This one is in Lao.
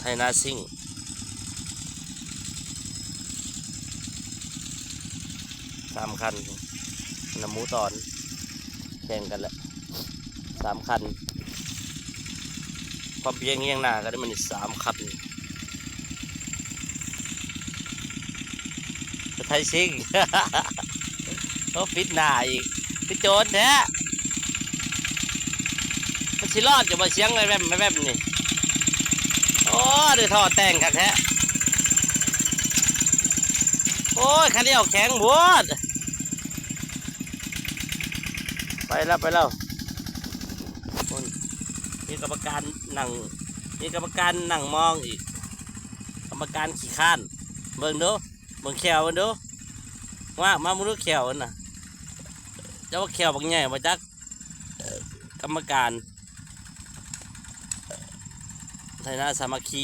ໄຖນາຊິງ ສາມຄັນ ນຳໝູຕອນ ແຂ່ງກັນແຫຼະ ສາມຄັນ ພ້ອມພຽງຮຽງໜ້າກັນ ມັນສາມຄັນ ໄຖຊິງ ໂອ້ ປິດໜ້າອີກ ຄືໂຈນແທ້ ມັນຊິລອດຢູ່ບໍ່ ສຽງແວ່ບໆ ແວ່ບໆ ນີ້ ໂອ້ ໄດ້ທໍ່ແຕ່ງຄັກແທ້ ໂອ້ຍ ຄັນດຽວແຂງໂພດ ໄປແລ້ວ ໄປແລ້ວ ພຸ້ນ ມີກຳມະການນັ່ງ ມີກຳມະການນັ່ງມອງອີກ ກຳມະການຂີ້ຄ້ານ ເບິ່ງດູ ເບິ່ງແຂ້ວມັນດູ ວ່າ ມາເບິ່ງດູແຂ້ວມັນນະ ເຈົ້າວ່າແຂ້ວບັກໃຫຍ່ບໍ່ຈັກ ກຳມະການ ໄຖນາສາມັກຄີ